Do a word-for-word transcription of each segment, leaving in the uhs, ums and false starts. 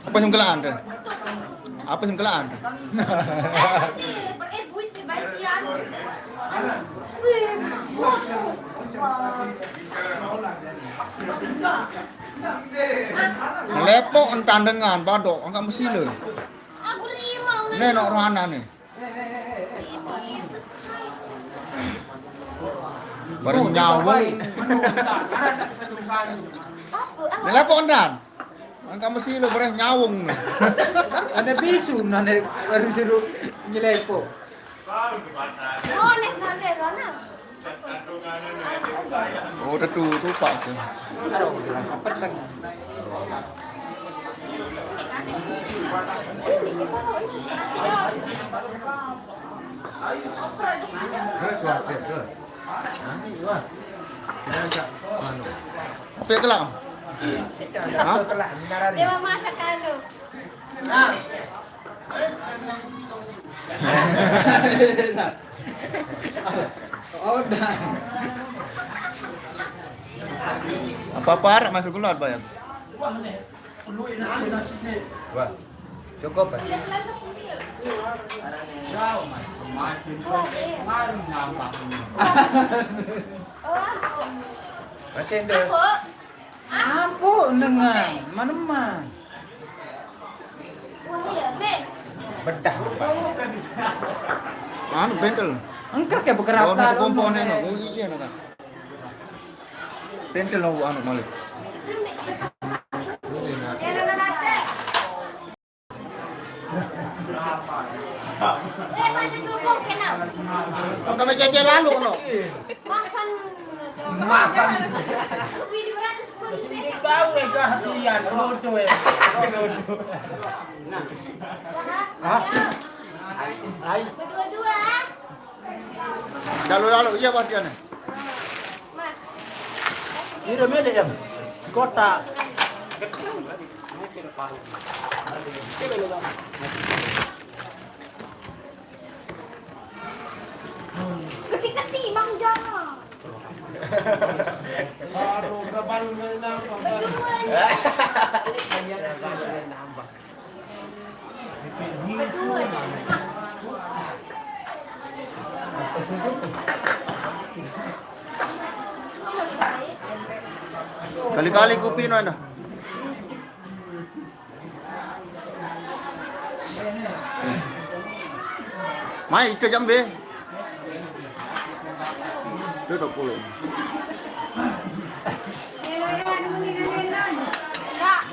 Apa sing kelaan tuh? Apa sing kelaan tuh? Lepok entandengan badok angkat mesti le. Aku lima. Nih nok rohana nih. Bareng nyawung. Apa? Apa? Lepok entan. Angkat mesti lo bareng nyawung. Ada bisu nane baru suruh nyelepo. Oh, nih nanti Rona. Oh, udah tuh, tuh Pak. Tuh. Apa kelak? Hah? Dia mau masak anu. Nah. Oh, dah. Apa-apa arek masuk keluar, Bayang? Wah, cukup, Pak. Masih ada. Apa dengan? Mana, mana? Bedah, Pak. Anu, bentel. Engkak ya bergerak. Oh, komponen, oh, iya, nah. Pentil lo anu malik. Kami cece lalu no. Makan. Makan. Bau ya kah dia, lodo ya. Hah? Ai. Kedua-dua. Lalu-lalu, iya, Mas Jan. Ini udah milih, Jam. Kota. Keti-keti, Bang Jana. Aduh, udah baru nambah. Berdua. Kali-kali kopi no dah. Mai itu jam be. Itu dua puluh.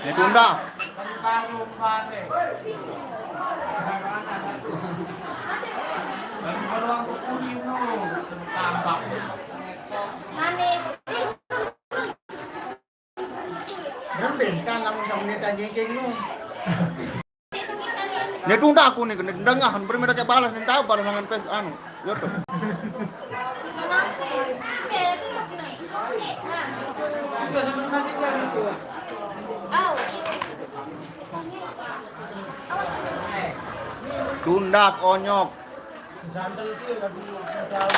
Ditunda. Berembe entan lamun samune tanyekeng nu. Ni tunda aku ni kena dengah, beri mereka balas ni tahu balas dengan pes anu, YouTube. Tunda konyok. Sesandal dia lagi tahu.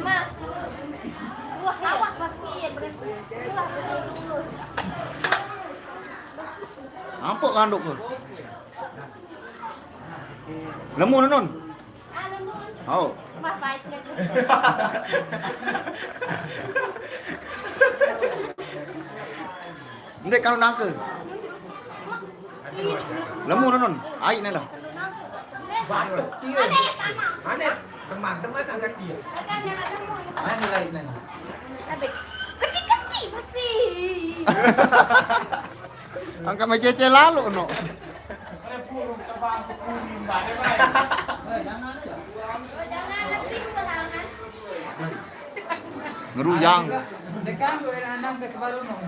Ma. Wah, awas masih. Ampok kanduk tu. Lemu nun. Ah, lemu. Oh. Wah, baik. Ndek kalau nangke. Lemu nun. Ai nenda. Batuk dia. Aneh, teman-teman angkat dia. Aneh lain nenda. Tapi keti-keti masih. Angkat mecece lalu no. Ngeruyang. Dekan gue anak ke baru no.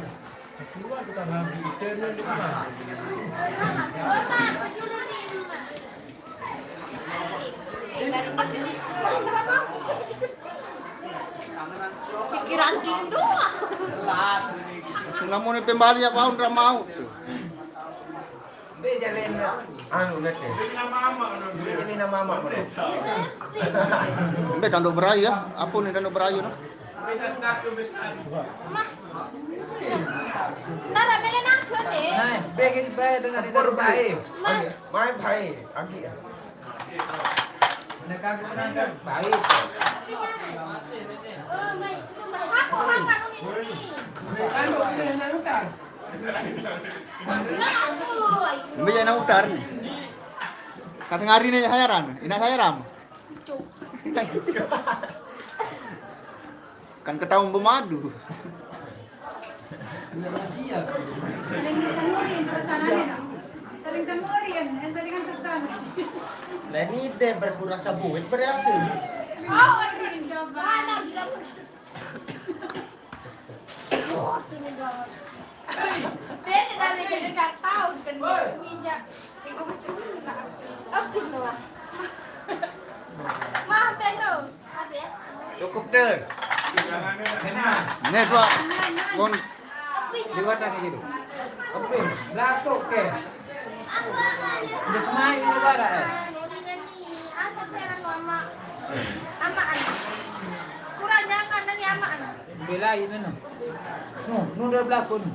Pikiran king doang. Sing lamun pembali apa undra mau. Be jalen anu nete. Be jalen nama ama. Be tanduk berai ya. Apa ni tanduk berai no? Mah. Nara mele nangkep deh. Nah, bikin bae dengan sepur bae. Nah. Mai bae, agi ya. Mereka guna baik. Aku makan ini. Mereka lu ini hanya utang. Mbak ya nang utar nih. Kasih ngari nih sayaran, ina sayaram. Kan ketahuan pemadu. Saling temuri, terus sana nih, no. Saling temuri, kan? Eh, saling antukan. Lah ini deh berkurasa buit berhasil. Oh, ini coba. Bete dari jadi nggak tahu kan meja. Ibu mesti minta. Oke, Noah. Maaf, Beno. Maaf ya. Cukup deh. Ini tuh kon liwat lagi gitu. Oke, belakang oke. Udah semai ini pada eh. Apa sih mama? Amaan. Kurang jangan nih amaan. Belain anu. No, no udah belakang.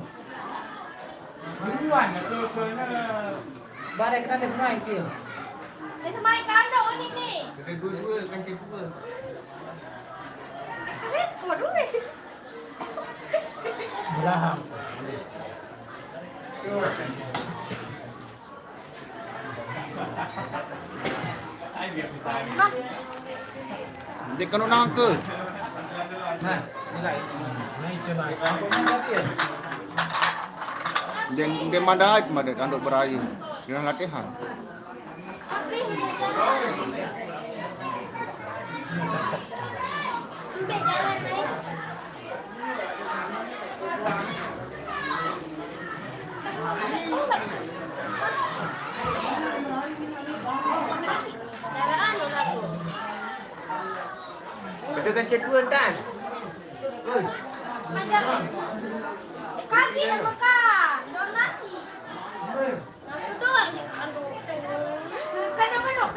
Duluan, betul, betul. Bare kena dia semai dia. Dia semai kandang ini nih. Ada dua-dua, kan dua. Wis, waduh. Belahang. Dia kena nangke. Nah, dia, dia mandai kemarin tanduk berayu. Dia latihan. Ada kan ceduan, Tan? Oi. Kaki sama Kak, donasi. Oi. Aduh, aduh. Kan apa dong?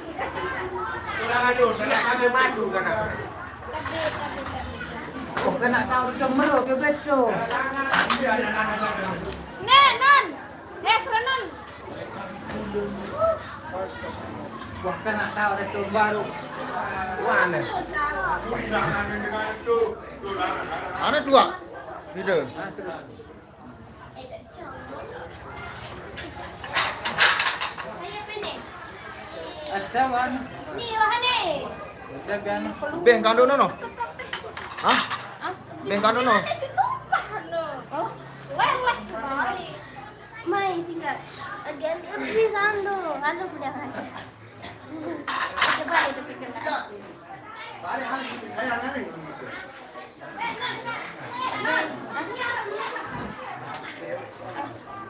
Kurang aduh, saya ada madu kan apa? Oh, kena tahu di kamar, oke, betul. Nih, Nan. Eh, sudah, Nan. Wah, kena tahu ada tuh baru. Wah, aneh. Aneh dua. Gitu. Ada, Wan. Nih, wah, nih. Ada, Bian. Beng, kandung, no? Hah? Hah? Beng, kandung, no? Ada si tumpah, no. Oh. Wah, wah, baik. Mai, singkat. Agen istri sandu, lalu bilang aja. Coba deh, tapi kena.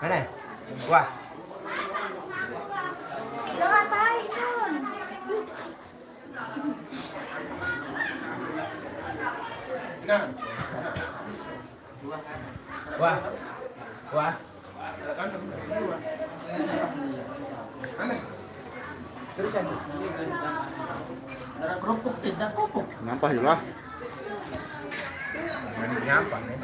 Mana? Wah. Jangan tarik, Nun. Nah. Wah. Wah. Terus ada kerupuk, tidak kerupuk. Nyampah juga. Ini nyampah nih.